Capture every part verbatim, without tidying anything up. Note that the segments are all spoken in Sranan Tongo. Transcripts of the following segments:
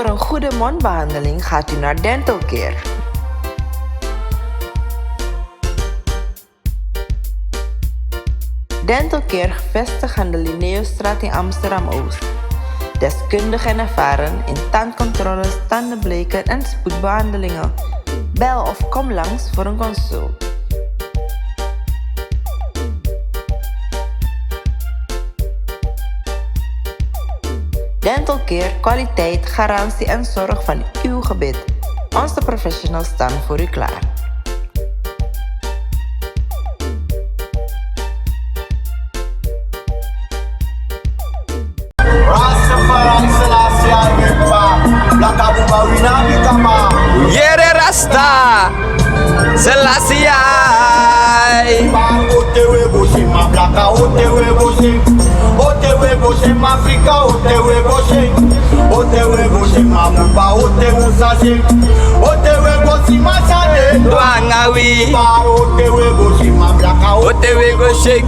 Voor een goede mondbehandeling gaat u naar Dental Care. Dental Care, gevestigd aan de Linnaeusstraat in Amsterdam-Oost. Deskundig en ervaren in tandcontroles, tandenbleken en spoedbehandelingen. Bel of kom langs voor een consult. Dental Care, kwaliteit, garantie en zorg van uw gebit. Onze professionals staan voor u klaar. Rastafari Selassie I, mi pa. Blaka buba wi na bikama. Yere Rasta Selassie I. Otewe bosem a blaka, otewe bosem. Otewe bosem Afrika, otewe bosem. Otewe bosem a buba, otewe sasem. Otewe bosem a sade. Dwanga wi. Otewe bosem a blaka, otewe bosem.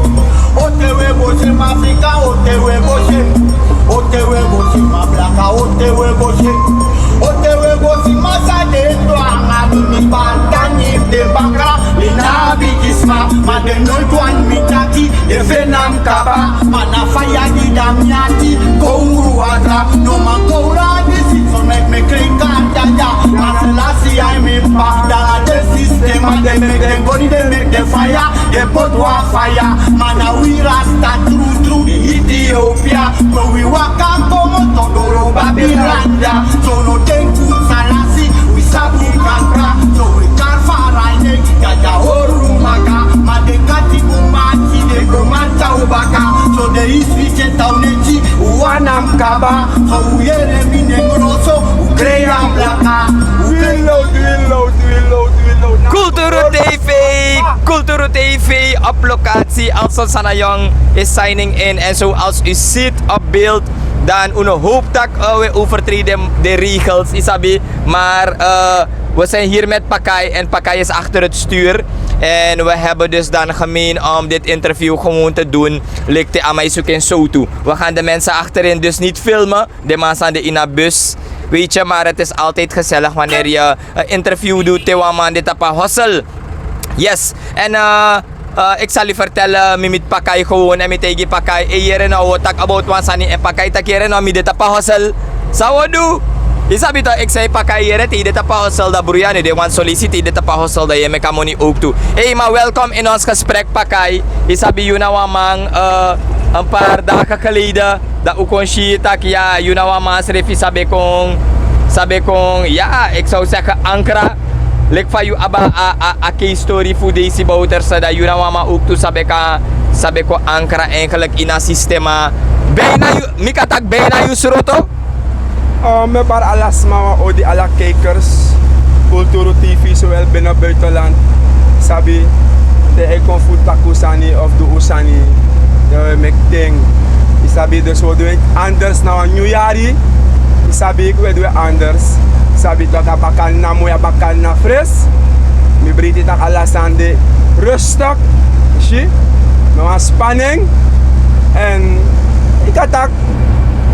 Otewe bosem Afrika, otewe bosem. Otewe bosem a blaka, otewe bosem. Otewe bosem a sade. Dwanga mi, mi bantani de bakra. Mi na bigi sma, ma den no wani mi taki. Efu en na mi kaba, ma na faya gi dan mi ati. Kowru watra, no man kowru a disi, so meki mi kren kantata. Ma Selassie I, mi pa, dan a den sistema, den meki den goni, den meki den faya, den poti wan faya. Ma na wi Rasta trutru, Ethiopia, we wi waka komoto doro Babilanda. So no denki Selassie, wi sabi kaka. So wi kari faraide, dada hori un baka. Ma den kati bun mati, den go mata un baka. So den e switch en towel neti, un wani a mi kaba. So un yere mi nen groso, un krei a mi blaka. Un krei. Reload, reload, reload, reload. Kulturu T V, Kulturu T V op locatie. Alson Sanayong is signing in. En zoals u ziet op beeld, dan unu hoop dat, eh, we overtreden de regels, isabi. Maar, eh, we zijn hier met Pakai en Pakai is achter het stuur. En we hebben dus dan gemeen om dit interview gewoon te doen. Lik te amai sukin sotu. We gaan de mensen achterin dus niet filmen. De man san de ini a bus. Weet je, maar het is altijd gezellig wanneer je een interview doet. Te wan man de tapu a hosel. Yes. En, eh, eh, ik zal u vertellen, mi miti Pakai gewoon. En mi taigi Pakai, e yere no, wi o taki about wan sani. En Pakai taki yere no, mi de tapu a hosel. San wi o du? Isabi toch, ik zei Pakai yere te yu de tapu a hosel, dan bruya no de wan solisi, te yu de tapu a hosel, dan yu e meki a moni ook tu. Hey, maar welkom in ons gesprek, Pakai. Isabi, yu na wan man, eh, een paar dagen geleden, dan un kon si taki ya, yu na wan man srefi san ben kon, san ben kon, ya, ik zou zeggen ankra. Lik fa yu abi a, a, a key story fu Daisy Bouterse, dan yu na wan man ook tu san ben kan, san ben kon ankra eigenlijk ini a sistema. Bijna yu, mi kan taki bijna yu sroto. Eh, mi e bari ala sma wan odi, ala kijkers, Kulturu T V, zowel binnen buitenland. Sabi, te e kon fu taki un sani of du un sani, dan wi e meki ten. Yu sabi, dus wi o du en anders na wan nyun yari. Yu sabi, wi e du en anders. Yu sabi, taki a bakana moi, a bakana fres. Mi breiti taki ala sani de rustig. Si? No wan spanning. En yu kan taki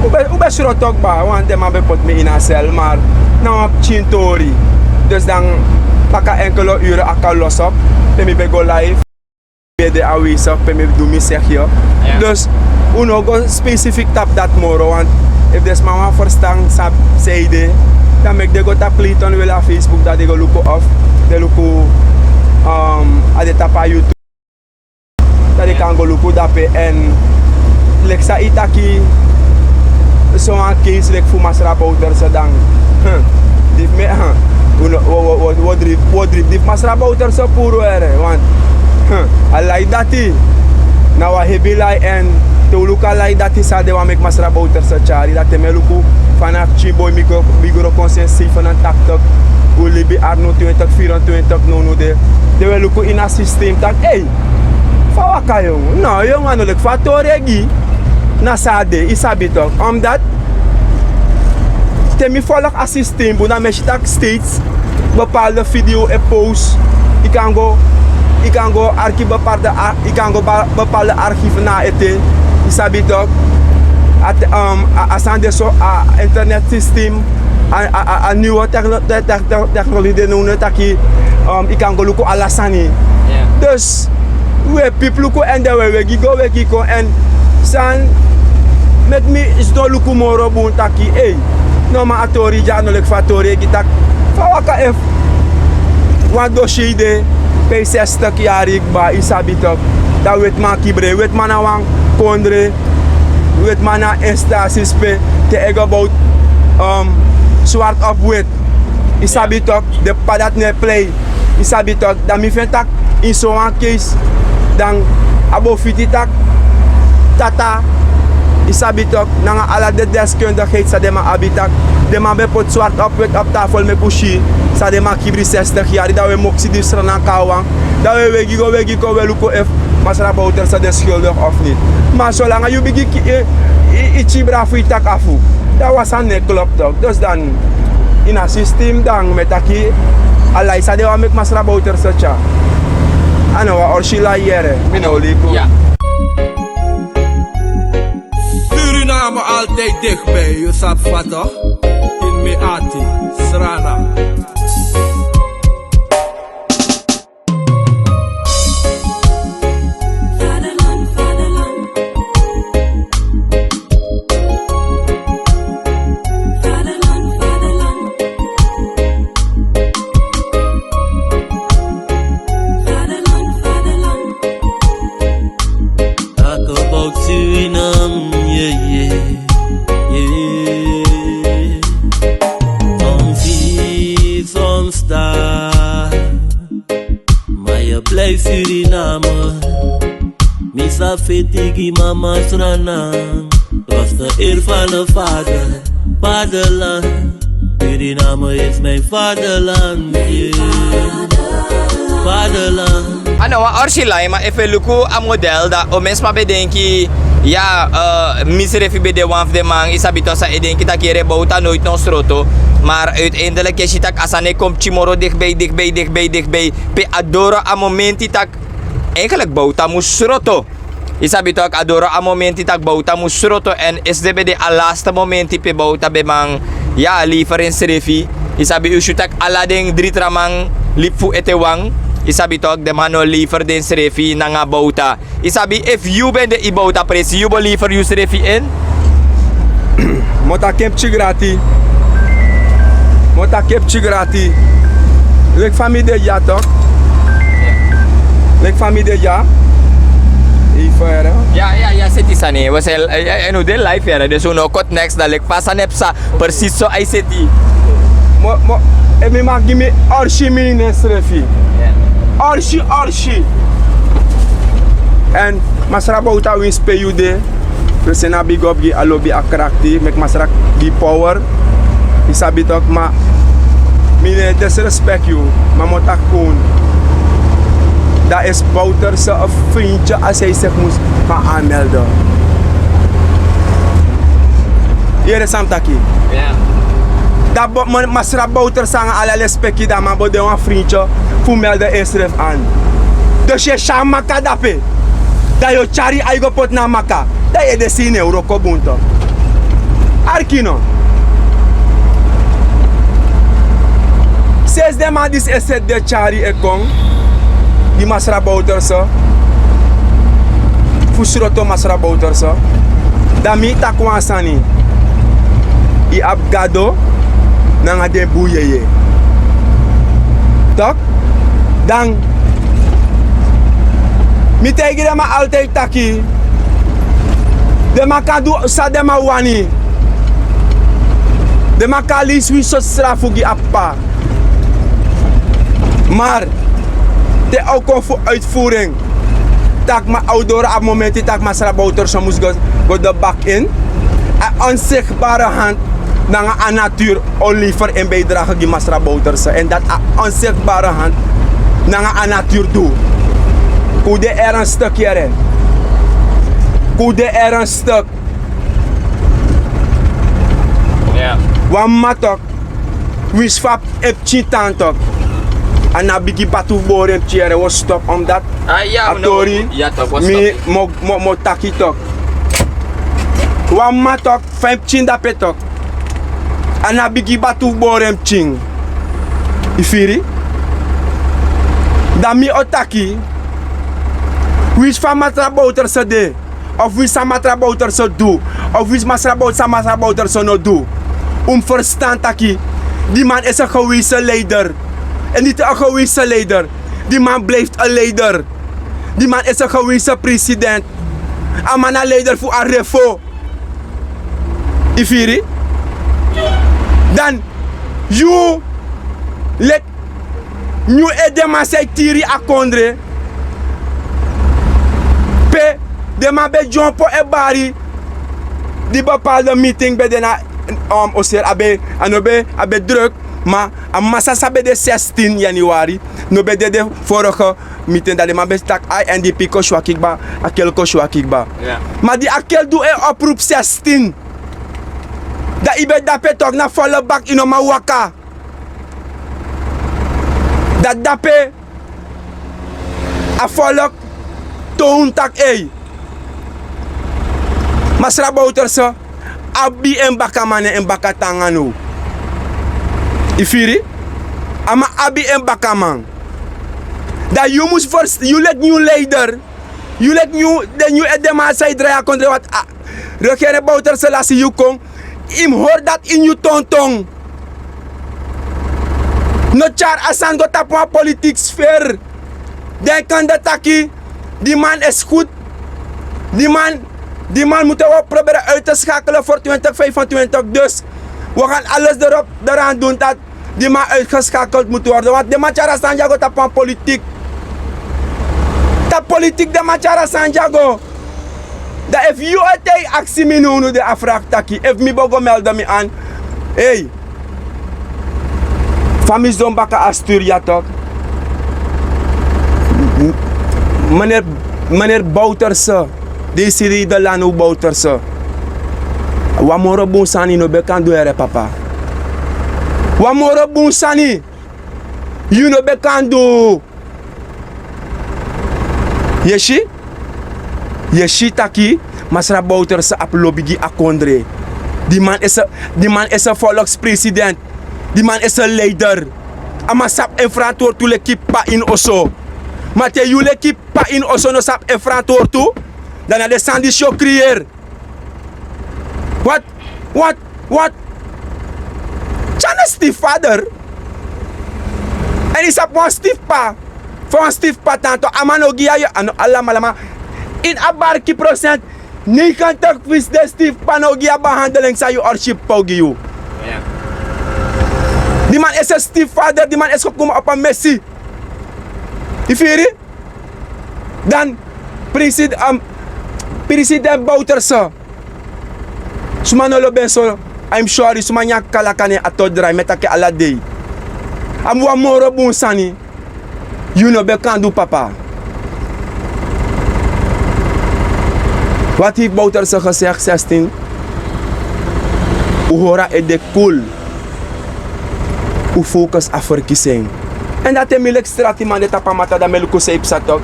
Un ben, un ben sroto kba, want den man ben poti mi ini a cel, maar na wan pikin tori. Dus dan, baka enkele uren a kan los op, pe mi ben go live, mi ben de aanwezig, pe mi du mi zegje. Dus un no go specifiek tapu dati moro, want efu den sma wani verstan san, san ede, dan meki den go tapu Clayton Willa Facebook, dan den go luku of den luku, um, a de tapu a YouTube. Dan den kan go luku dape. En leki san yu taki, so wan case leki fu Masra Bouterse dan, hmm, di fu mi, hmm, un no, wo, wo, wo, wo dribi, wo dribi di fu Masra Bouterse puru, ere, want, hmm, a lai dati na wan hebi lai. En te un luku a lai dati san den wani meki Masra Bouterse tyari, dan te mi e luku, fanafu pikin boi, micro, micro conscience, zevenentachtig, un libi arnu twintig, vierentwintig, nownow de, den wi e luku ini a systeem taki, ei, fa waka yongu? No, yongu, a no leki fa a tori e gi. Na san a de, yu sabi toch. Omdat te mi folg a systeem bun, dan mi e si taki steeds bepaalde video e post. Yu kan go, yu kan go arki bepaalde ar-, yu kan go ba-, bepaalde archief na ete. Yu sabi toch. A te, um, a, a sani de so, a internet systeem A niwe teknologi de no no taki yu kan go luku ala sani. Dus wi e pipi luku èn den wi e wegi go wegi kon èn san meki mi sidon luku moro bun taki ei, no man, a tori dya no leki fa a tori e gi taki fa waka efu wan dosi yu de pe yu sestik yari kba yu sabi toki. Dan wetiman kibri en wetiman na wan kondre. Wetiman na en stasi spe te e go bowtu swart op weti. Yu sabi toki den p'pa dati no e plei. Yu sabi toki dan mi feni tak' ini sowan keisi dan a bo fiti tak' tata yu sabi toki nanga ala den deskundigheid san den man abi tak' den man ben poti swart op weti op tafel meki un si san den man kibri sestig yari dan un e moksi di sranan kon a wan dan un e wegi go wegi kon un e luku efu masra bowter san de skuldig of niti. Ma solanga yu bigin iki bra fu yu taki afu dan wan sani no e klop toki dus dan ini a sistem dan mi e taki a lai san den wani meki masra bowter so tya. A no wan orsi lai yere mi no o libi. Suriname altijd dichtbij, yu sabi fa toch? In mi ati, srana. Talk about Suriname, yeah, yeah, yeah. Some see, some star. Maar je blijft Suriname. Misa fitigi mama srana. Was de eer van de vader, vaderland. Suriname is mijn vaderland, yeah. Vaderland. A no wan orsi lai ma efu e luku a model dan o mensma ben denki ya, misrefi ben de wan fu den man yu sabi toki san e denki tak' yere bowta noiti no sroto. Mar uiteindelik yu e si tak' a sani e kon pikin moro digbei digbei digbei digbei pe a doro a momenti tak' eigenlik bowta mus sroto. Yu sabi toki a doro a momenti tak' bowta mus sroto èn esi de ben de a laste momenti pe bowta ben man ya lever ensrefi. Yu sabi yu si tak' ala den dri tra man libi fu ete wan. Yu sabi toki den man no lever densrefi nanga bowta. Yu sabi efu yu ben de yu bowta presi yu bo lever yusrefi en. Mi o taki en pikin grati. Mi o taki en pikin grati. Leki fa mi de dya toki. Leki fa mi de dya. Yu fo yere. Ya ya ya seti sani we sel. En un de life yere dus un no koti neks dan leki fa sani e psa. Presis so a e seti. Mo mo efu mi maki gi mi orsi mi ini ensrefi. Orsi orsi. Èn masra bowta winsi pe yu de. Wi seni a bigi opu gi a lobi a krakti meki masra gi power. Yu sabi toki ma mi no e desrespeki yu. Ma mi o taki kun dan esi bowter se fu frintye a sei seki mus kan anmelde. Yere san mi taki. Dan masra bowter se nanga ala lespeki dan a man bo de wan frintye fu melde ensrefi an. Dus yu e si a maka dape dan yu o tyari yu ai go poti na a maka. Dan yu e de sei no e wroko bun to. Arki no. Sensi den man disi e seti den tyari e kon gi masra bowterse fu sroto masra bowterse. Dan mi taki wan sani. Yu abi gado nanga den bun yeye. Tok dan mi taigi den man altide taki den man kan du san den man wani. Den man kan leisi wi sortu strafu gi a p'pa. Mar te a o kon fu uitfuru en tak' ma a o doro a momenti tak' masra bowterse mus go de baki en. A onsigbare hand nanga a naturu o lever en bijdrage gi masra bowterse èn dati a onsigbare hand nanga a naturu du. Kun de ernstik yere. Kun de ernstik. Wan mama toki winsi fa en pikin tan toki a no abi bigi batu fu bori en pikin yere wi o stop omdati a tori mi mi o taki toki. Wan mama toki fa en pikin dape toki. A na bigi batu fu bori en pikin. Yu firi? Dan mi o taki, winsi fa masra Bowterse de, of winsi san masra Bowterse du, of winsi masra Bow- san masra Bowterse no du, un mus ferstan taki di man isi en gewese leider. En diti en gewese leider. Di man blift en leider. Di man isi en gewese president. A man na leider fu a refo. Yu firi? Dan yu leki nyun edeman san e tiri a kondre. Pe den man ben dyompo e bari. Di bepaalde meeting ben de na, um, oseri a ben, a no ben, a ben druk. Ma a masa san ben de sestin yanuari no ben de de vorige meeting, dan den man ben taki ai, èn di pi kon swaki kba, a kel kon swaki kba. Ma di a kel du en oproep sestin, dan yu ben dape tok na volle bak, yu no man waka. Dan dape a volk toon taki ei, masra Bowterse abi en bakaman nanga en baka tanga now. Yu firi? A man abi en bakaman. Dan yu mus ferst- yu leki nyun leider, yu leki nyun, den nyun edeman san e drai a kondre, want a regering Bowterse lasi yu kon. Yu mus hori dati ini yu tonton. No tyari a sani go tapu wan politik sfer. Denkende taki di man isi gudu. Di man, di man mutu e weri proberi uit te schakelen voor twintig vijfentwintig. Dus we gaan alles erop, eraan doen dat di man uitgeschakeld mutu worden. Want den man tyari a sani dya go tapu wan politik. Tapu politik den man tyari a sani dya go. Dan efu yu e taigi aksi mi nownu de a fraki taki efu mi bo go melde mi an. Ei, fa mi sidon baka a sturi ya tok. Meneri, meneri Bowterse, di siri de lanu Bowterse. Wan moro bun sani no ben kan du, here papa. Wan moro bun sani yu no ben kan du. Yu e si? Yu e si taki masra Bowterse abi lobi gi a kondre. Di man isi, di man isi volkspresident. Di man isi leider. A man sabi en ferantwortu leki p'pa ini oso. Ma te yu leki p'pa ini oso no sabi en ferantwortu, dan na den sani disi o kriyeri. Wat, wat, wat? Tyari na stiefvader. Èn yu sabi wan stiefp'pa. Fa wan stiefp'pa tan tok, a man no gi yu a, a no alamala ma ini a barki prosent, negentig p'pa, den stiefp'pa no gi yu a behandeling san yu orsi p'pa o gi yu. Di man isi stiefvader, di man isi kon kmopo mesi. Yu firi? Dan presid- am, president Bowterse. Suma no lobi en so, a yu mus sori, suma nyan kalaka ne a to drai, mi e taki ala dei. A mus wan moro bun sani yu no ben kan du, papa. Wat hefi Bowterse gezegd, zestien? Un hori a ede kul. Un fokus a ferkisi en. Èn dati e mi leki stratiman de tapu a mata, dan mi e luku san yu psa tok.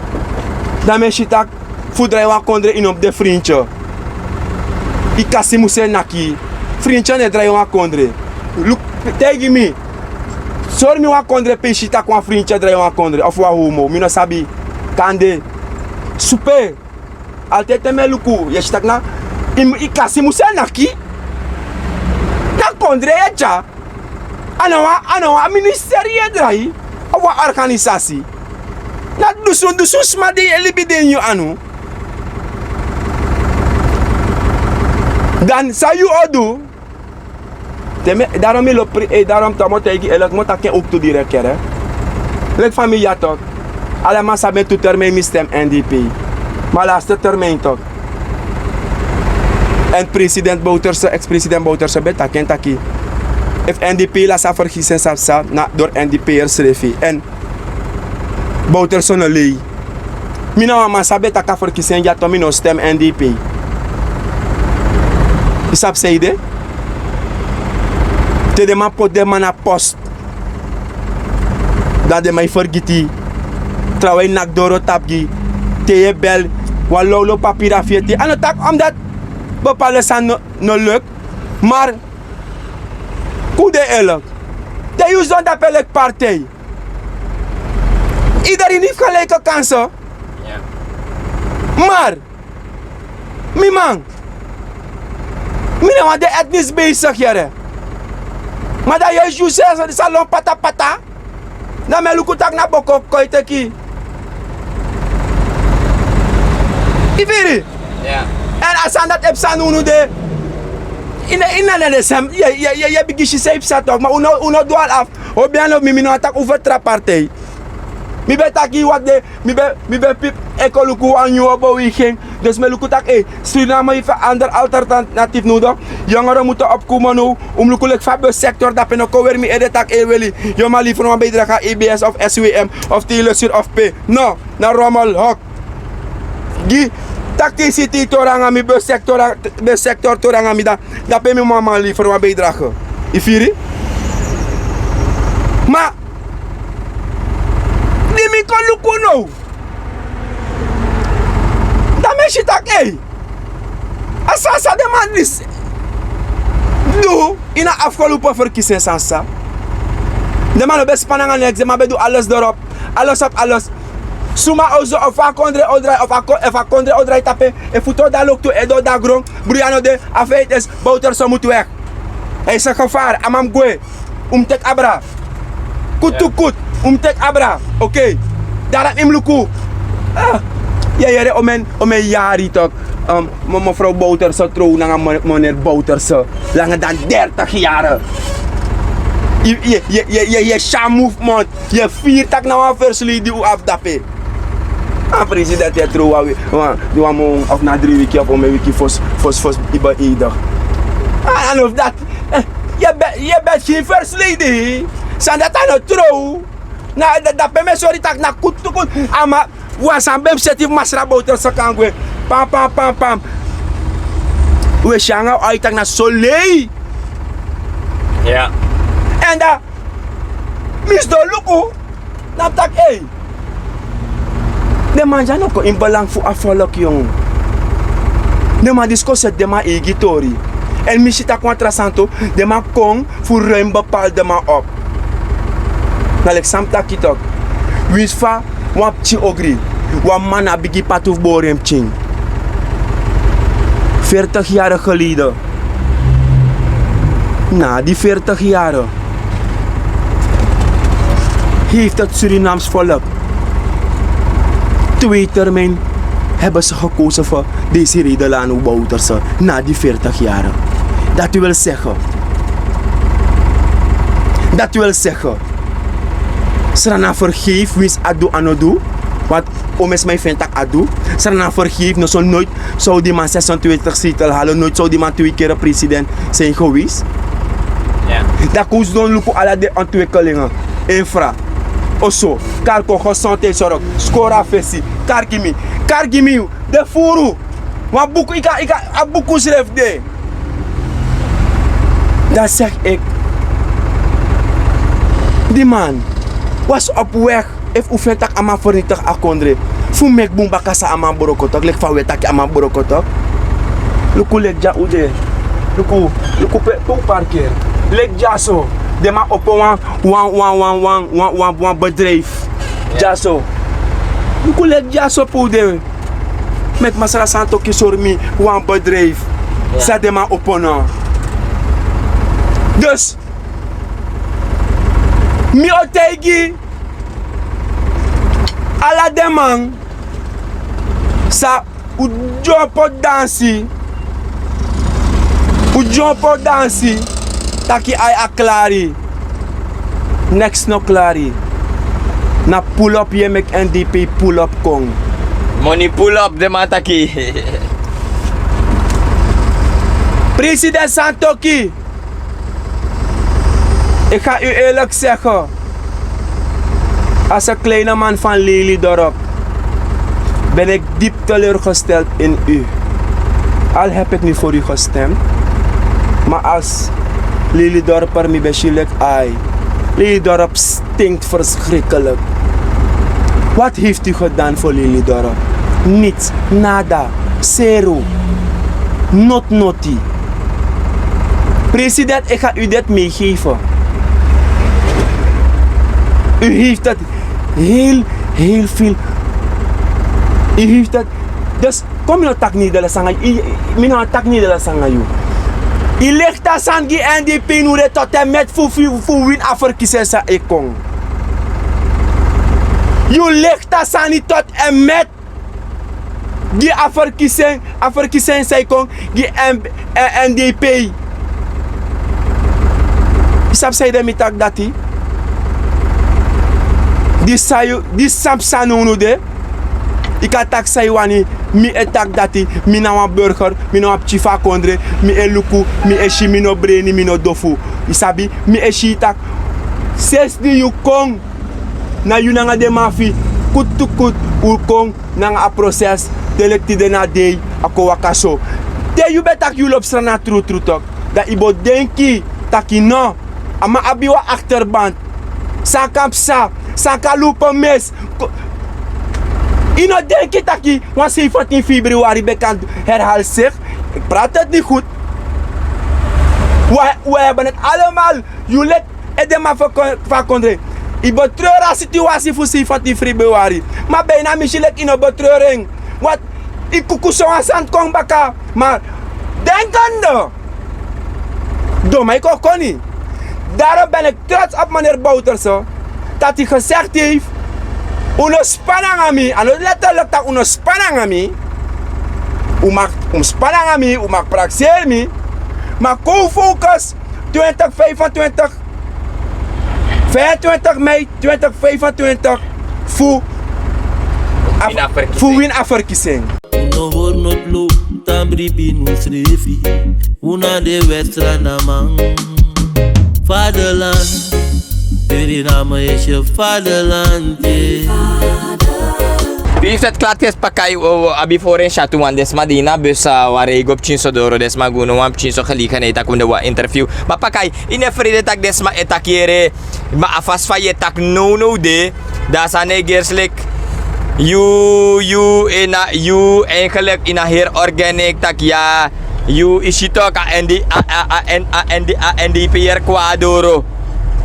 Dan mi e si tak' fu drai wan kondre yu no mus de frintye. Yu kasi mus e naki. Frintye no e drai wan kondre. Luku, taigi mi. Sori mi wan kondre pe yu si tak' wan frintye drai wan kondre, of wan homo, mi no sabi. Kande. Supe. Altèit te mi e luku, yu e si tak' na, yu, yu kasi mus e naki. Na kondre yu e tyari. A no wan, a no wan ministeri yu e drai, of wan organisasi. Na dusun dusun sma di e libi de ini yu anu. Dan san yu o du? Te mi, daarom mi lobi pri, eh, daarom te mi o taigi, eh, leki mi o taki en ook tu direct, hè. Leki fa mi ya tok. Ala man sabi en tu termijn mi stem N D P. Ma laatste termijn tok. Èn president Bouterse, ex-president Bouterse ben taki en taki, efu N D P lasi a verkiezing, san psa, na door N D P'ers srefi. Èn Bouterse no lei. Mi na wan man san ben taki a verkiezing dya tok, mi no stem N D P. Yu sabi san ede? Te den man poti den man na post, dan den man e fergiti. Trawan e naki doro tapu gi. Te yu e bel, wan lawlaw papiri a feti. A no taki omdat bepaalde sani no, no luk. Maar Fu de elk. Den yu zon dape leki partij. Iedereen heeft gelijke kansen. Maar mi man, mi na wan de etnis bezig yere. Maar dan yu yu sesi salon patapata. Dan mi e luku tak' na boko kon yu teki. Yu firi? Èn a sani dati e psa na unu de. Yu na den semi yu e bigin si san e psa toki ma un no du ala afu. Obi anu mi mi no wani taki un fertrai partij. Mi ben taki yu wati de. Mi ben pipi e kon luku wan nyun obo wi gen. Dus mi e luku tak' ei, srinama yu fu ander alternatifu nudok. Yongere mutu opkomen now. Un mus luku leki fa bus sektor dape no kon weri mi ede tak' ei weli. Yu man liver wan beidrage na ebs of swm of telesur of pe no. Na romel hok gi taktisi ti tori nanga mi bus sektor tori nanga mi dan. Dape mi mama liver wan beidrage. Yu firi? Ma di mi kon luku now. Dan mi e si tak' ei, a sani san den man disi du ini a afgelopen verkiezing sani san den man no ben span nanga neks den man ben du ales dorop. Ales op ales. Suma oso of a kondre odrai of a kondre odrai tape. Efu to dan loktu edo dan gron. Bruya no de. A feiti esi bowterso mutu wek. Hij is een gevaar a man mus gwe. Un mus teki abra. Kutu kutu. Un mus teki abra. Oke. Dara yu mus luku. Yu e yere omen yari tok. Mefrow bowterse trow nanga meneer bowterse. Langa dan dertig yari. Yu e si a movement. Yu e firi tak' na wan ferslei di un abi dape. A president e trow wan wan mun of na dri wiki of ome wiki fosi fosi yu ben eidigi. A no fu dati. Yu e beti gi yu ferslei di. Sani dati a no trow. Na dape mi e sori tak' na kutukutu a man wan sani ben mus seti fu masra bowterse kan gwe. Pam pam pam pam. Un e si nanga un aiti tak' na so lei. Èn dan mi sidon luku. Na mi taki ei. Den man dya no kon ini belang fu a folok yongu. Den man disi kon seti den man eigi tori. Èn mi si tak' wan tra sani tu. Den man kon fu ruim bepalde man op. Na leki san mi taki toki winsi fa wan pikin ogri wan mama na a bigi patu fu bori en pikin. Fertig yari geleden na di fertig yari. Heifti surinaams volk twee termijn heben se gekozen fu desi redelano bowterse na di fertig yari. Dati wil sege dati wil sege srana fergeif winsi a du a no du. Want omes man yu feni tak' a du. Srana fergeif no so noit. Sow di man zesentwintig setel halo noit sow di man twe kere president. Sen gewis. Dan kon un sidon luku ala den ontwikkelingen. Infra, oso, karki gesonte sorok, skori a fesi. Karki mi karki mi den furu. Wan buku ika ika a buku srefi de. Dan segi eki di man was opu wegi. Efu un feni tak' a man fernitigi a kondre fu meki bun baka san a man brokotok leki fa un e taki a man brokotok. Luku leki dya un de. Luku luku pe un parkeri. Leki dyaso den man opo wan wan wan wan wan wan bedrijfu. Dyaso luku leki dyaso pe un de. Meki masra santoki sori mi wan bedrijfu san den man opo no. Dus mi o taigi ala den man san un dyompo dansi. Un dyompo dansi. Taki ai a klari. Neks no klari. Na pulop yu e meki en dipi pulop kon. Moni pulop den man taki. President santoki. Ik ga u eerlijk zeggen, als een kleine man van Lelydorp ben ik diep teleurgesteld in u. Al heb ik niet voor u gestemd, maar als Lelydorper mi ben syilik ai. Lelydorp stinkt verschrikkelijk. Wat heeft u gedaan voor Lelydorp? Niets, nada, zero, not noti. President, ik ga u dit meegeven. U heeft het heel, heel veel. U heeft het. Dus kom, mi no taki Nederlands nanga yu. Mi no taki Nederlands nanga yu. Yu licht a sani gi N D P nu de tot en met fu, fu, fu win a verkiezing san e kon. Yu licht a sani tot en met gi a verkiezing, a verkiezing san e kon gi N-, eh, N D P. Yu sabi sanede mi taki dati? Disi san yu, disi san psa nownow de. Yu kan taki san yu wani, mi e taki dati, mi na wan burger, mi na wan pikin fu a kondre, mi e luku, mi e si, mi no breni, mi no dofu. Yu sabi, mi e si taki, sensi di yu kon, na yu nanga den man fu yu kutu kutu, un kon nanga a proses, te leki tide na dei, a kon waka so. Te yu ben taki yu lobi Sranan trutru tok, dan yu bo denki taki no, a man abi wan akterband. San kan psa, san kan luku mis. Ko-, yu no denki taki wan zeventien februari ben kan herhaal zich. Ik praat het niet goed. We, we hebben het allemaal. Yu leki edeman fu a kon-, fu a kondre. Yu betreur a situasi fu zeventien februari. Ma bijna mi si leki yu no betreur en. Want yu kuku sowan sani kon baka. Maar denkende, dan mi e kon koni. Daarom ben ik trots op meneer Bouterse, dat hij gezegd heeft: un no span nanga mi, a no letterlijk taki un no span nanga mi. Un mag, un span nanga mi, un mag prakseri mi. Ma kon focus twintig vijfentwintig, vijfentwintig mei twintig vijfentwintig fu, fu win a verkiezing. Un no hori noti lo, tan bribi un srefi. Un na de West-Sranaman. Fatherland, Suriname is je vaderland, yeah. Yu seti klati esi pakai, o, o, abi fori en syatu wan den sma di na bus, a, wari go pikin so doro, den sma go no wan pikin so gelegenheid taki un de wan interview. Ma pakai, yu no e frede taki den sma e taki yere, ma a fasi fa yu e taki nownow de, dan a sani e gersi leki yu, yu, yu, eigenlijk yu na heri organic taki ya, yu, yu si tok a N D, a, a, a, N-, a N D, a N D P yere kon na doro.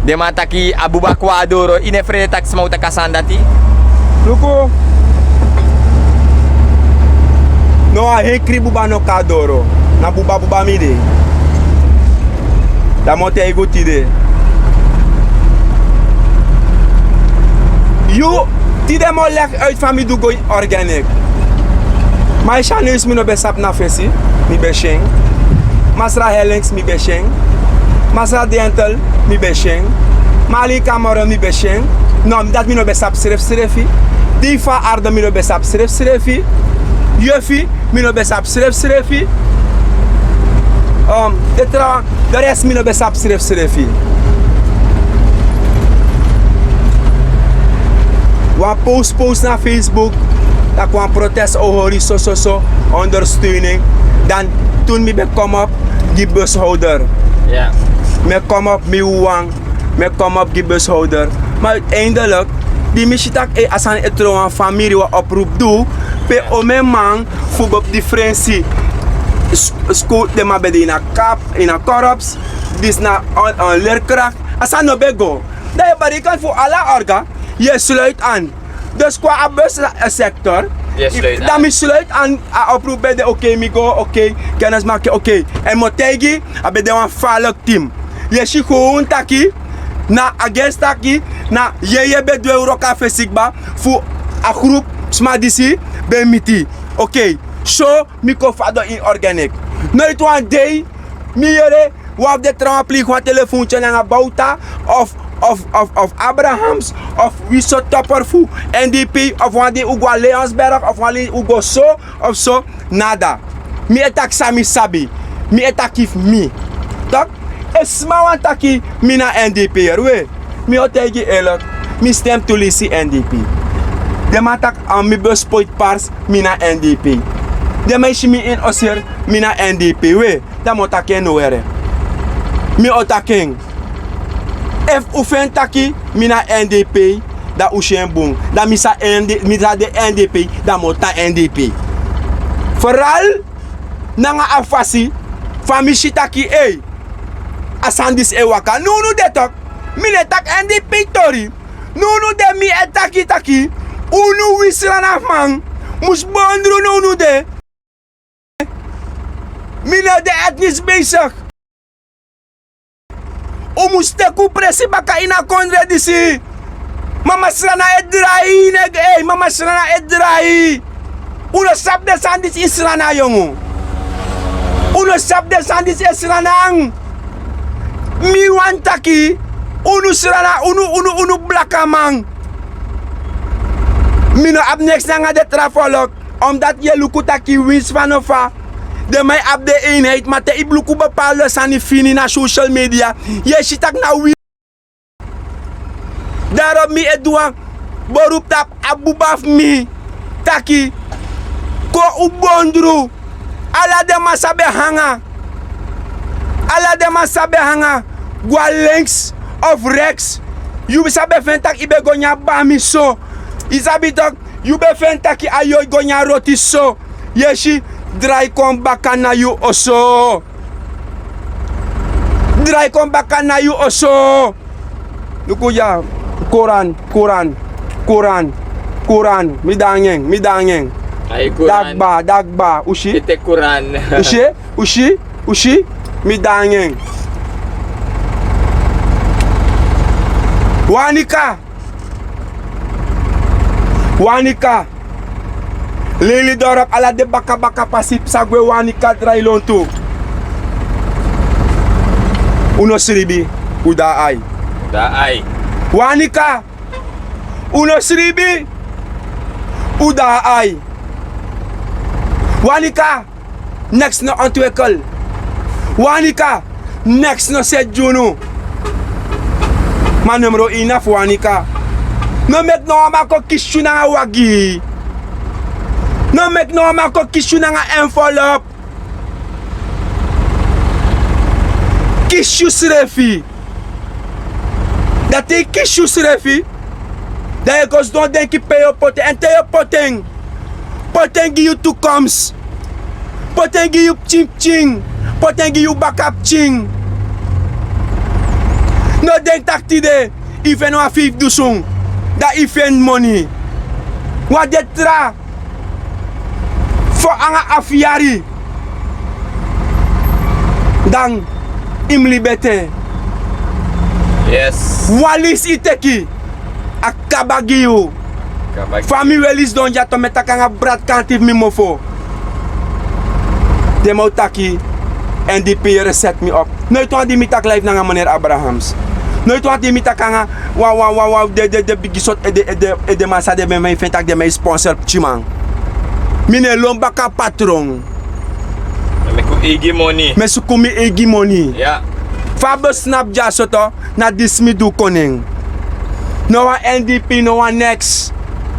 Den man taki a buba kon na doro, yu no e frede taki sma o taki a sani dati? Luku. No, a heri buba no kon na doro. Na buba buba mi de. Dan mi o taigi un tide. Yu, tide mi o leg uit fa mi du go ini organic. Ma yu si a neus, mi no ben sabi na fesi, mi ben si en. Masra Hellings, mi ben si en. Masra Dentel, mi ben si en. Mali Cameron, mi ben si en. No, dati mi no ben sabi srefsrefi. Diva Ardo, mi no ben sabi srefsrefi. Yefi, mi no ben sabi srefsrefi. Um, den tra-, den rest mi no ben sabi srefsrefi. Wan post post na Facebook, taki wan protest o hori so so so, ondersteuning. Dan toen mi ben kom op gi bushouder. Ja. Mi e kom op mi wawan, mi e kom op gi bushouder. Ma uiteindelijk, di mi si taki, eh, a sani e tron wan famiri, wan oproep du, pe omeman fu bop di frensi. S-, school, den man ben de ini a kap, ini a korps, disi na on, on leerkracht. A sani no ben go. Dan yu e bereiken fu ala orga, yu e sluit aan. Dus qua a bus, eh, sector, dan mi sluit aan, a oproep ben de, oké, mi go, oké, kennismaking, oké. En mi o taigi, a ben de wan falek team. Yu e si gewoon taki, na against taki, na yeye ben du en wroko a fesi kba, fu a groep sma disi ben miti. Oké, so mi kon fadon ini organic. Noiti wan dei mi yere wan fu den trawan pligi wan telefontye nanga Bouta of, of, of, of Abrahams, of wi so topper fu N D P, of wan di un go na Leonsberg, of wan di un go so, of so, nada. Mi e taki san mi sabi. Mi e taki fu mi. Tok, efu sma wani taki mi na N D P er, we. Mi o taigi yu eerlijk, mi stem tu leisi N D P. Den man taki, a mi bus poiti pars, mi na N D P. Den man e si mi ini oseri, mi na N D P, we. Dan mi o taki en no were. Mi o taki en. Efu un feni taki mi na N D P, dan un si en bun. Dan mi sa N D, mi sa de N D P, dan mi o tan N D P. Vooral nanga a fasi fa mi si taki, ei, A sani disi e waka nownu de tok. Mi no e taki èn di pei tori. Nownu de mi e taki taki unu wi sranaman mus bondru nownu de. Mi no de etnis besik. Un mus teki un presi baka ini a kondre disi. Mama srana e drai nege ei mama srana e drai. Un no sabi den sani disi e srana yongu. Un no sabi den sani disi e srana. Mi wani taki unu srana unu unu unu blakaman. Mi no abi neks nanga den tra folok. Omdat yu e luku taki winsi fa no fa den man e abi den einheit ma te yu luku bepalde sani fini na social media yu e si tak' na wi. Darom mi e du wan borupu tapu a buba fu mi taki kon un bondru. Ala den man sabi en hanga. Ala den man sabi en hanga. Go a lenks of reks. Yu sabi en feni tak' yu ben go nyan bami so. Yu sabi tak' yu ben feni tak' a yoi go nyan roti so. Yu e si. Drai kon baka na yu oso. Drai kon baka na yu oso. Luku dya. Koran koran koran koran mi dangi en mi dangi en. Dagba dagba usi. Usi usi usi mi dangi en. Wanika. Wanika. Lili doropu ala den bakabaka pasi psa gwe wanika drai lontu. Un no sribi. Un de na ai. Wanika. Un no sribi. Un de na ai. Wanika. Neks no ontwekel. Wanika. Neks no seti gi unu. Ma numero ini na fu wanika. No meki no wan man kon kisi yu nanga wagi. No meki no wan man kon kisi yu nanga envelop. Kisi yusrefi. Dan te yu kisi yusrefi, dan yu e go sidon denki pe yu o poti en èn te yu o poti en. Poti en gi yu tukoms. Poti en gi yu pikinpikin. Poti en gi yu bakapikin. No denki tak' tide yu feni wan feifi dusun, dan yu feni moni. Wan de tra fo anga afu yari. Dan yu mus libi ete. Wan lisi yu teki. A kaba gi yu. Fa mi weli sidon dya to mi e taki nanga brati kanti fu mi mofo. Den man o taki. Èn di pei reset mi op. Noiti wan di mi taki life nanga maneri abrahams. Noiti wan di mi taki nanga wan wan wan wan den den den bigi sortu ede ede ede man san den ben man e feni tak' den man e sponsor pikinman. Mi no e lon baka patron. Mi e suku mi eigi moni. Fa a bus snapu dyaso to. Na disi mi du kon nen. No wan ndp no wan neks.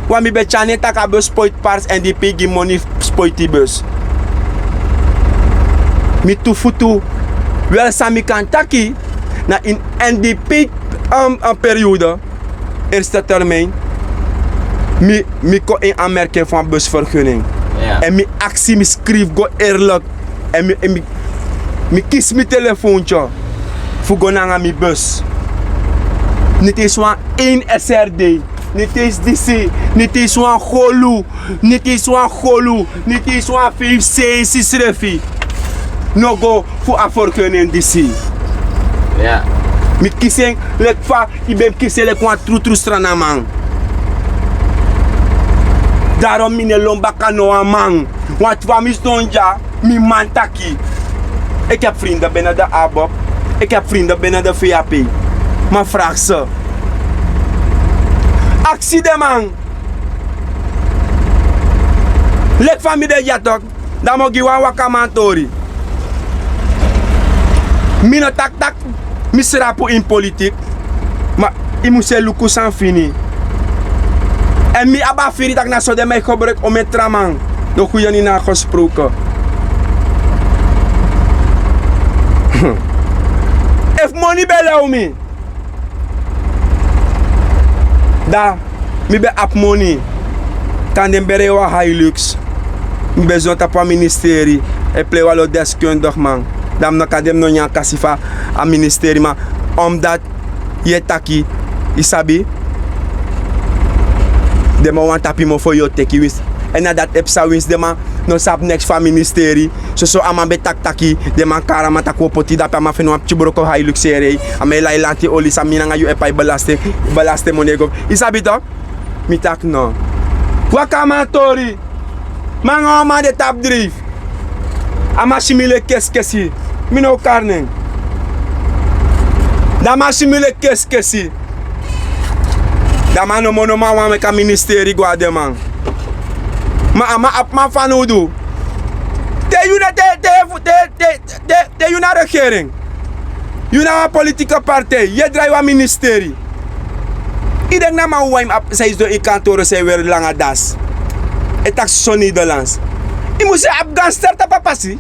Wan mi ben tyari nen tak' a bus spoiti parsi ndp gi moni spoiti bus. Mi tu futu. Wel san mi kan taki na ini ndp. Periode erste termijn. Mi kon ini anmerking fu wan bus ferguning. Èn mi aksi mi skrifi go erlik. Èn mi kisi mi telefontyo fu go nanga mi bus. Niti isi wan ein srd. Niti isi disi. Niti isi wan golu. Niti isi wan golu. Niti isi wan feifi seisi srefi. No go fu a forkenen disi. Mi kisi en leki fa yu ben kisi en leki wan trutru stranaman. Daron mi no e lon baka no wan man. Wantu fa mi sidon dya mi man taki. Eki abi frinden bene de abop. Eki abi frinden bene de feya pei. Ma frakse. Aksi den man. Leki fa mi de dya tok. Dan mi o gi wan wakaman tori. Mi no taki tak' mi srapu ini politik. Ma yu mus e luku san fini. Èn mi abi a firi tak' na so den man e gebruiki omen tra man. No guyani na a gesproke. Efu moni ben law mi. Dan mi ben abi moni. Tande mi ben rei wan hailux. Mi ben sidon tapu a ministeri e plei wan lo deskundigi man. Dan mi no kan de mi no nyan kasi fu a ministeri ma, omdat yu e taki, yu sabi, den man wani tapu yu mofo yu o teki winsi. Èn na dati e psa winsi den man no sabi neks fu a ministeri. Soso a man ben taki taki den man kari a man taki wi o poti yu dape, a man feni wan pikin broko hai lukseri. A man e lai lanti oli san mi nanga yu e pai belaste, belaste moni e go. Yu sabi tok? Mi taki no. Waka a man tori. Mi nanga wan man de tapu dreifi. A man si mi leki kesikesi. Mi no o kari nen. Dan a man si mi leki kesikesi. Dan a man nomo nomo a wani meki a ministeri go na den man. Ma a man abi man fanowdu. Te yu na te te te te te yu na regering. Yu na wan politike partij yu e drai wan ministeri. Yu denki na man wawan yu mus abi san yu sidon ini kantoro san yu weri langa dasi e taki soso nederlands. Yu mus abi ganster tapu a pasi.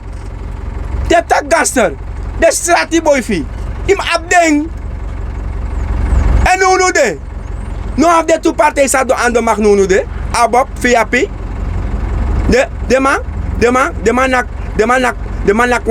Te yu taki ganster, den strati boi fu yu, yu mus abi den. Èn nownow de no abi den tu partij san du ando maki nownow de. Abob fu yu api. Den den man den man den man naki den man naki den man naki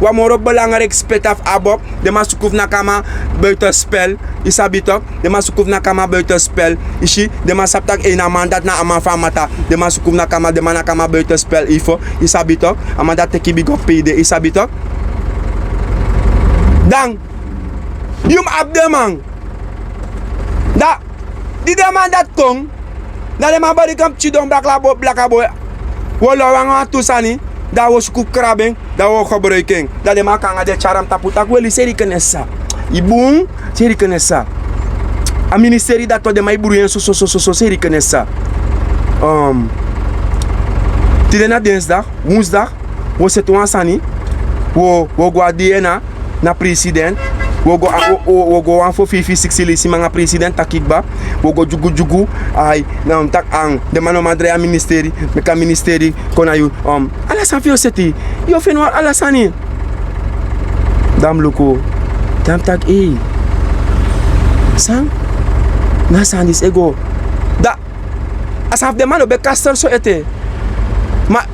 wan moro belangriki speta fu abob. Den man suku fu naki a man buitenspel. Yu sabi tok? Den man suku fu naki a man buitenspel. Yu si, den man sabi tak' ei na a man dati na a man fu a mata. Den man suku fu naki a man den man naki a man buitenspel ifo. Yu sabi tok? A man dati teki bigi opi yu de yu sabi tok? Dan yu mus abi den man. Dan di den man dati kon, dan den man bari kon pikin don blaka boi blaka boi. Wi o lobi anga wantu sani. Dan wi o suku fu krabu en. Dan wi o gebruiki en. Dan den man kon anga den tyari a mi tapu tak' weli seri kenesa. Yu bun. Seri kenesa. A ministeri dati tok den man e bruyu en soso soso seri kenesa. Tide na densdag, wonsdag, wi o seti wan sani. Wi o go a dna na president. Wi o go wan fo fifi siksi leisi mi nanga president taki kba. Wi o go dyugudyugu. Ai, na mi taki an den man no man drai a ministeri. Meki a ministeri kon na yu. Ala sani fu yu o seti. Yu o feni wan ala sani. Dan mi luku. Dan mi taki ei, san na a sani disi e go? Dan a sani fu den man no ben kaster so ete. Ma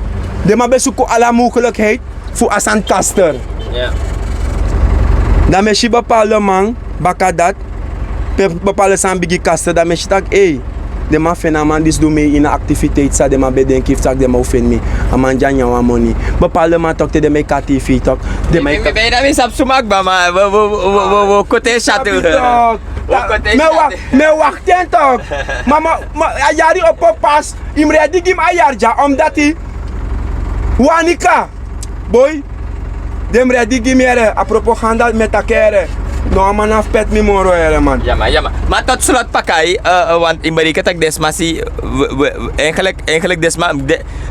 den man ben suku ala mukulikheid fu a sani kaster. Dan mi e si bepalde man baka dati. Pe bepalde sani bigin kaster dan mi e si tak' ei, den man feni a man disi du mei ini a aktiviteiti san den man ben denki fu tak' den man o feni mi. A man di a nyan wan moni. Bepalde man tok' te den man e kati yu fi yu tok'. Den man e kati yu. Mi ben na mi sabi suma kba ma wi o koti en syatu. Mi e wakti en tok'. Ma a yari opo pasi. Yu mus redi gi mi a yari dya omdati wanika. Boi, den mus redi gi mi yere a propaganda mi e taki yere. No a man na fu peti mi moro yere man. Ma tot slot pakai. Want yu mus redi gi tak' den sma si eigenlik den sma,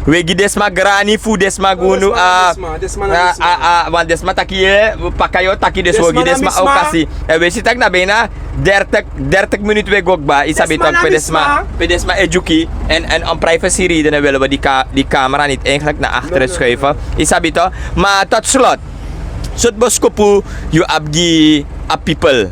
wi e gi den sma grani fu den sma gi unu. Want den sma taki ye, pakai o taki den sma o gi den sma okasi. Èn wi e si tak' na ben na dertig minut wi e go kba yu sabi tok' pe den sma e dyuki. Èn om privacy reden e weli wi di kamera niti eigenlik na akteri skuife. Yu sabi tok'. Ma tot slot, sortu boskopu yu abi gi a pipel?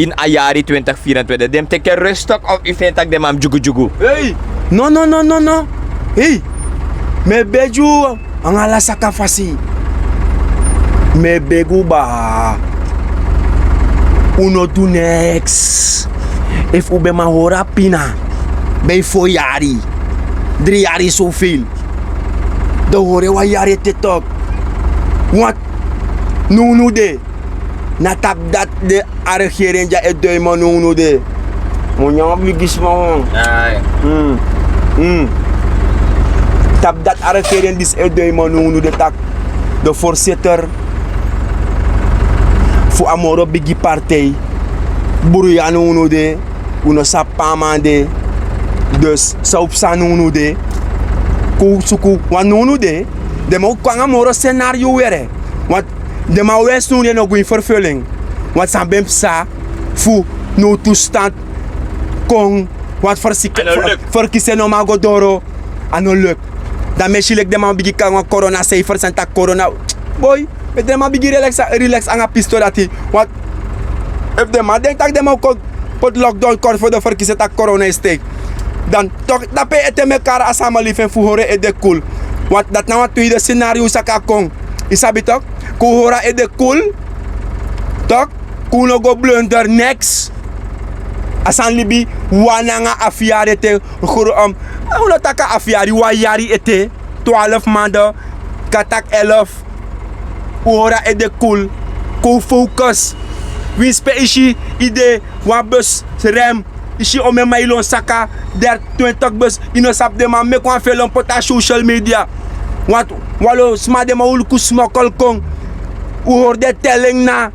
Ini a yari twintig vierentwintig den mus teki en rustok of yu feni tak' den man mus dyugudyugu? No no no no no. Mi e begi unu anga ala saka fasi. Mi e begi unu baa, un no du neks. Efu un ben man hori a pina ben yu fo yari, dri yari sofil, den hori en wan yari ete tok'. Want nownu de na tapu dati de a regering dya e du en man nownu de. Mi o nyan wan bigisma wan. Tapu dati a regering disi e du en man nownu de tak' de voorzitter fu a moro bigi partij bruya nownu de. Un no sabi pe a man de. Dus san un psa nownu de, kon un suku wan nownu de. Den man o kon nanga moro senario were. Want den man o wesi nownu de no go ini vervulling. Want san ben psa fu now tu stand kon Want ferkisi en no man go doro. A no luk. Dan mi e si leki den man bigin kon nanga korona sei fersen taki korona. Boi, meki den man bigin rileks anga pisto dati. Want efu den man denki tak' den man o kon poti lockdown kori fu den ferkisi en tak' korona e steiki, dan toki dape ete meki kari a sama lifi en fu hori en ede kul. Want dati na wan tweide senario saka kon. Yu sabi toki? Kon un hori a ede kul. Toki? Kon un no go blunder neks. A sani libi wan nanga afu yari ete. Guru om un no taki afu yari, wan yari ete. Twalfu mande, kan taki elfu. Un hori a ede kul. Kon un fokus. Winsi pe yu si yu de wan bus rem, yu si omen man yu lon saka. Derti, twintik bus. Yu no sabi den man meki wan felon poti a social media. Want wan lo sma den man wi luku smokkel kon. Un hori den teli en na.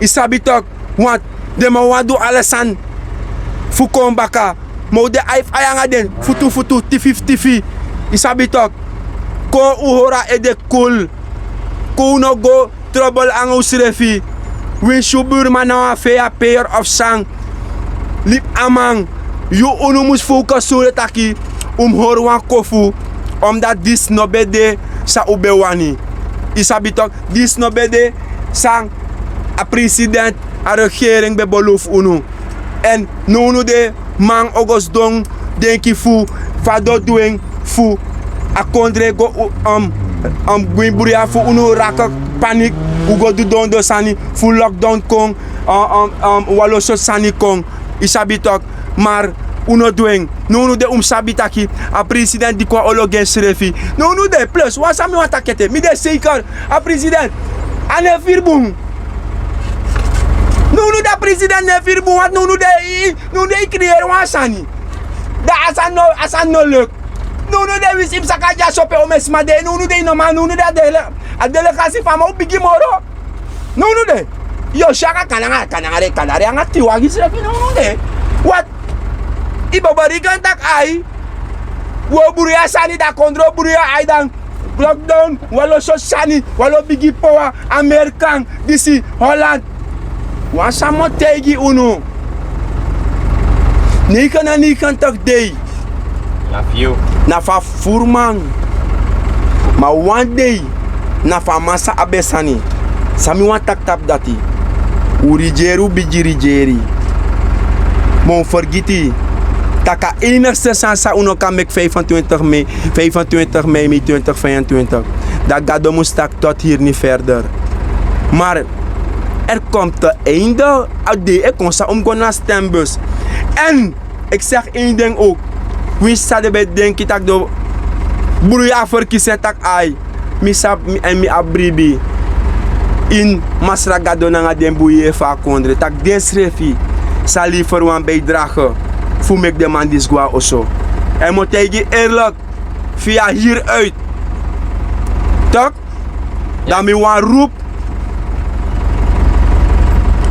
Yu sabi toki? Want den man wani du ala sani fu kon baka. Ma un de ai fu ai nanga den futu futu, tifi fu tifi. Yu sabi toki? Kon un hori a ede kul. Kon un no go trobel nanga unsrefi. Winsi yu burman na wan feya peyer of san, libi a man. Yu, unu mus fokus sori taki un mus hori wan kofu. Omdat disi no ben de san un ben wani. Yu sabi toki? Disi no ben de san a president, a regering ben belofu unu. Èn now unu de man o go sidon denki fu fa den o du en fu a kondre go, um, um, gwin bruya fu unu raki paniki. Un go du dondon sani fu lockdown kon, um, um, um, wan lo sortu sani kon. Yu sabi toki? Mar un no du en. Now unu de un mus sabi taki a president diki wan olo gi ensrefi. Now unu de plus wan sani mi wani taki ete, mi de seiker a president a no e firi bun. Now unu de a president no e firi bun, want now unu de, now unu de e kreeri wan sani. Dan a sani no, a sani no leki. Now unu de winsi yu mus saka dyaso pe omen sma de, now unu de yu no man, now unu de a dele, a delegasi fu a man o bigi moro. Now unu de, yu o si a kan nanga, kan nanga re, kan nanga re anga tin wagi srefi. Now unu de, wat? Yu bo bari kan taki ai, wi o bruya sani, dan kondre o bruya ai, dan lockdown, wan lo sortu sani, wan lo bigi power, Amerikan, disi, Holland. Wan sani mi o taigi unu. Neigi na neigi kan taki dei na fu a furu man. Ma wan dei na fu a man san abi en sani. San mi wani taki tapu dati? Un rigeri, un bigi rigeri. Ma un fergiti tak' a enigste sani san un no kan meki fifentwintig mei, fifentwintig mei, mei twintig vijfentwintig, dan Gado mus taki tot hier ni verder. Mar er komt een einde. A dei e kon san un mus go na stembus. Èn eki segi en ding ook. Winsi san den ben denki tak' den o bruya a ferkisi en, tak' ai, mi sabi, mi, èn mi abi bribi ini Masra Gado nanga den bun yeye fu a kondre, tak' densrefi sa lever wan bijdrage fu meki den man disi gwe na oso. Èn mi o taigi yu eerlijk, via hieruit, tok, dan mi wani roep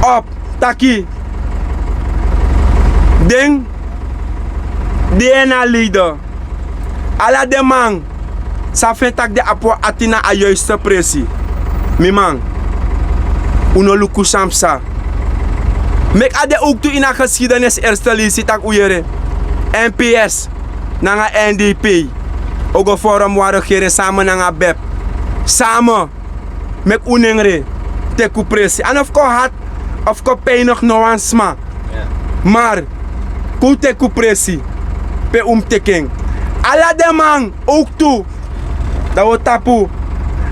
op taki den, den DNA-leider, ala den man san feni tak' den abi wan ati na a juiste presi. Mi man, un no luku san psa. Meki a de owktu ini a geschiedenis, eerste leisi, tak' un yere N P S nanga N D P o go vorm wan regering samen nanga bep. Samen. Meki un nengre teki un presi. A no fu kon hati of kon pijnigi no wan sma. Mar kon un teki un presi pe un mus teki en. Ala den man owktu, dan wi o tapu.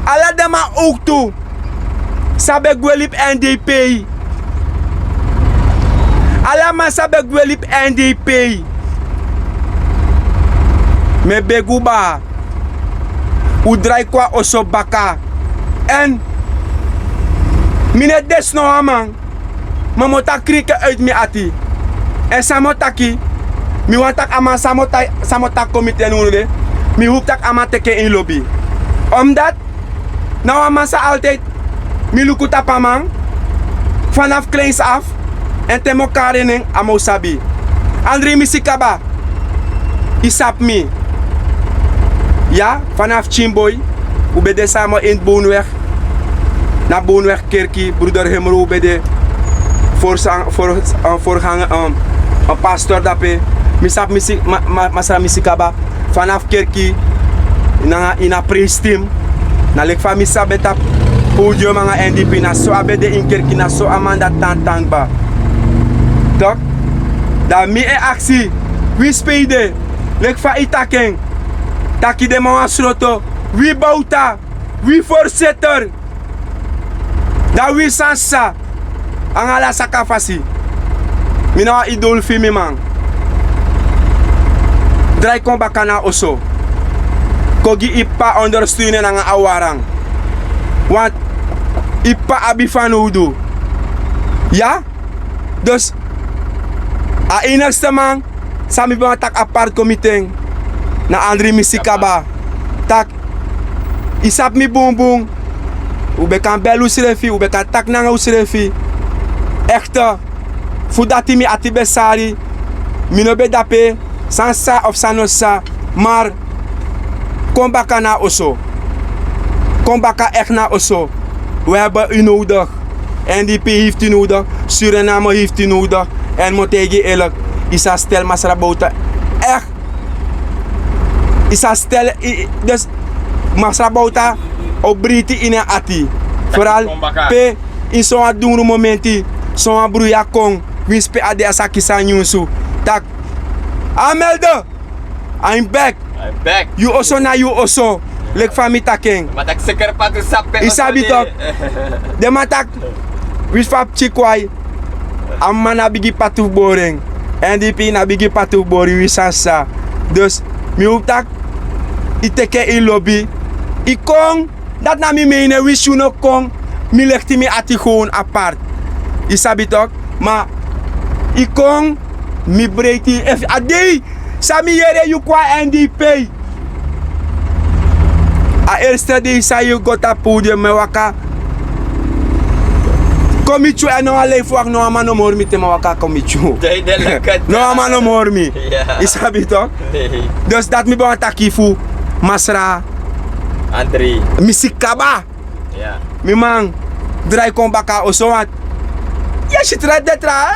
Ala den man owktu san ben gwe libi N D P. Ala man san ben gwe libi N D P. Mi e begi un baa, un drai kon na oso baka. Èn mi no e desi no wan man, ma mi o taki krin enke uit mi ati. Èn san mi o taki, mi wani tak' a man san mi o ta-, san mi o taki kon miti en unu de, mi hopi tak' a man teki en ini lobi. Omdat na wan man san altijd mi luku tapu a man vanaf kleins af, èn te mi o kari en nen a mi o sabi. Andri, mi si kaba, yu sabi mi. Ya, vanaf pikin boi un ben de samen ini Boonweg. Na Boonweg kerki, broeder Hemro, un ben de voorzang-, voor-, eh, voorganger, eh, een pastor dape. Mi sabi mi si masra mi si kaba. Fanafu kerki nanga ini a preisi tim, na leki fa mi sabi en tapu podium nanga n d p na so a ben de ini kerki na so a man dati tan tan kba. Tok', dan mi e aksi, winsi pe yu de, leki fa yu taki en, taki den man wani sroto wi bowta, wi forseter, dan wi sani sa anga ala saka fasi. Mi na wan idol fu yu mi man. Drai kon baka na oso. Kon gi yu p'pa ondersteunen nanga a waran. Want yu p'pa abi fanowdu. Ya. Dus a enigste man san mi ben wani taki apart komiten na andri misi kaba. Tak' yu sabi mi bunbun. Un ben kan beli unsrefi, un ben kan taki nanga unsrefi. Ekte, fu dati mi ati ben sari. Mi no ben dape san sa of san no sa. Mar kon baka na oso. Kon baka ekte na oso. We heben yu nodigi. N d p hefti nodigi. Suriname hefti nodigi. Èn mi o taigi yu erlik, yu sa stel masra bowta. Ekte. Yu sa stel, dus masra bowta o briti ini en ati. Foral pe ini sowan dungru momenti, sowan bruya kon, winsi pe a de a sa kisi a nyunsu. Tak' a melde. A ini bek. Yu oso na yu oso. Leki fa mi taki en. Yu sabi tok'. Den man taki winsi fa a pikin kwai, a mama na bigi patu fu bori en. N d p na bigi patu fu bori wi sani sa. Dus mi hopi tak' yu teki en ini lobi. Yu kon. Dati na mi meini en, winsi yu no kon, mi lekti mi ati gownu apart. Yu sabi tok'. Ma yu kon, mi breiti yu efu a dei san mi yere yu kon a n d p. A erste dei san yu go tapu podium mi e waka kon miti yu èn no wan lei fu waka no wan man no mori mi te mi e waka kon miti yu. No wan man no mori mi. Yu sabi tok'. Dus dati mi ben wani taki fu masra mi si kaba. Mi man, drai kon baka oso want yu e si tra den tra,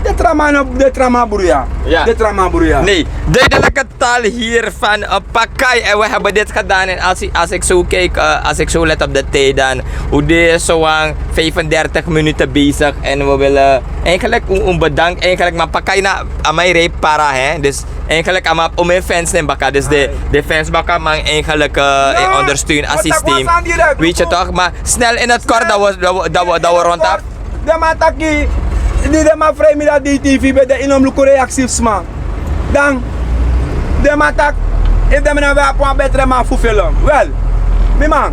den tra man no, den tra man bruya. Den tra man bruya. Nee, duidelijke taal hier van Pakai. En we hebben dit gedaan. En als ik zo kijk, als ik zo let op de tijd, dan hoe dit zo aan vijfendertig minuten bezig. En we willen eigenlijk een bedankt eigenlijk, maar Pakai na amai rei para hè. Dus eigenlijk a man abi omeni fans na en baka. Dus de fans baka man eigenlijk ondersteun a systeem. Weet je toch, maar snel in het kort dat we rond af. Den man taki di den man fri mi dati di tv ben de ini o mus luku reaksi fu sma. Dan den man taki efu den mi na ben abi wan betre man fu film wel, mi man.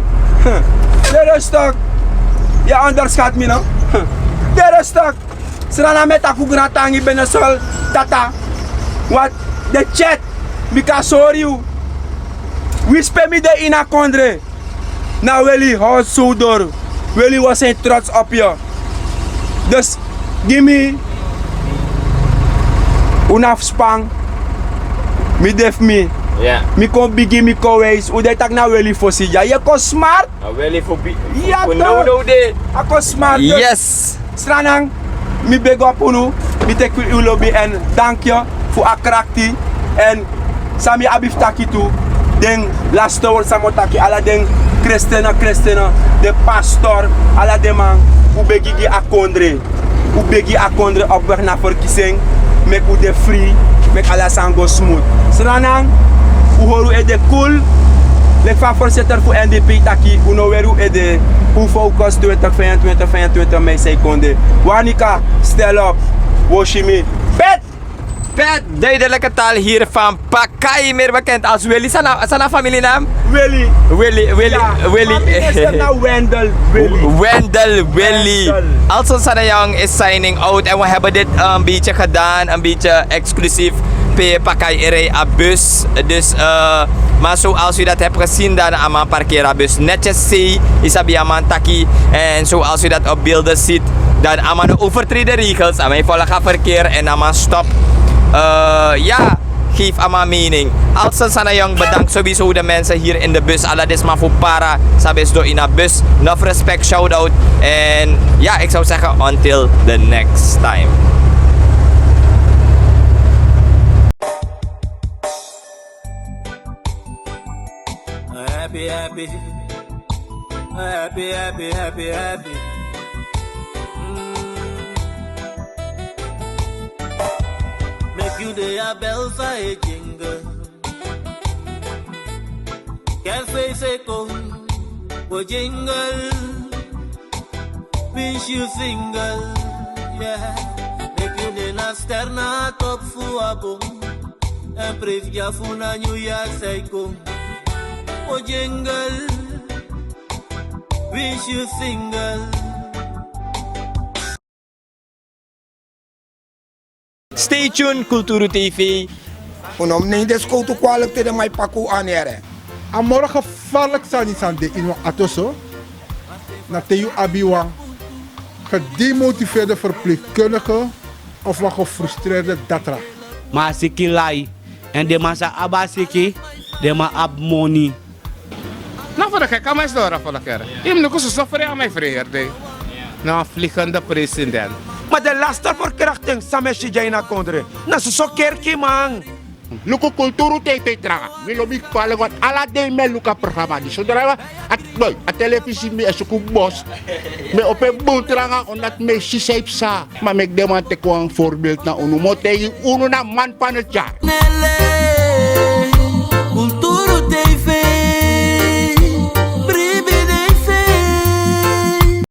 Den rustok. Yu e onderskat mi no. Den rustok. Srana mi e taki un grantangi benesol tata. Wat de chat mi kan sori yu. Winsi pe mi de ini a kondre na weli howsu un doro. Weli wi o seni trots opi yu. Dus gi mi un na fu span. Mi de fu mi. Mi kon bigi mi kon weisi un de taki na weli fosi dya yu e kon smart. A weli fu bi. Ya fu nownow de. A kon smart. Yes. Stranan, mi begi opu unu. Mi teki wi un lobi èn danki yu fu a krakti. Èn san mi abi fu taki tu, den laste word san mi o taki ala den krestene krestene, den pastor, ala den man, un begi gi a kondre. Un begi a kondre opu wèk na ferkisi en. Meki un de fri. Meki ala sani go smut. Sranan, un hori un ede kul. Leki fa a forseter fu n d p taki un no weri un ede. Un fokus twintig vijfentwintig vijfentwintig mei sekonde. Wanika, stel op. Woshi mi. Pet. Pet, duidelijke taal hier van Pakai, meer bekend als Willy. Sana familienaam? Willy. Willy, Willy, Willy. Wendel, Willy. Wendel, Willy. Alson Sanayang is signing out. En we hebben dit een beetje gedaan, een beetje exclusief. Pe Pakai e rei a bus. Dus, maar zoals u dat hebt gezien, dan a man parkeer a bus netjes sei. Isabi a man taki. En zoals u dat op beelden ziet, dan a man overtreedt de regels. A man volg a verkeer en a man stop. Ja, geef a man mening. Alson Sanayang bedankt sowieso de mensen hier in de bus. Ala den sma fu para, san ben sidon ini a bus. Nuff respect, shout out. En ja, ik zou zeggen, until the next time. Happy, happy, happy, happy. Mm. Make you dey a bel for a jingle. Kerstfeest e kon, we jingle. Wish you single, yeah. Make you dey na ster na top fu a boom. En prijs ya fu na New Year sai kon. We jingle. Wish you single. Stay tuned, Kulturu T V. Un no mus neem den skowtu kwalik te den man e paki un anere. A moro gevaarlijk sani san de ini wan atoso, na te yu abi wan gedemotiveerde verpleegkundige of wan gefrustreerde datra. Ma a siki lai, en den man sa abi a siki, den man abi moni. Na fu de keki a man e sidon rafu na kere. Yu mus luku soso frei a man e frei heri dei. Na wan vliegende president. Ma den laste verkrachting san mi e si dya ini a kondre, na soso kerki man. Luku Kulturu T V tranga. Mi lobi kwalik want ala dei mi e luku a programa disi. Sodra yu a, a telefisi mi e suku bos. Mi e opo en bun tranga omdat mi e si san e psa. Ma meki den man teki wan voorbeeld na unu. Mi o taigi unu na man van het jaar.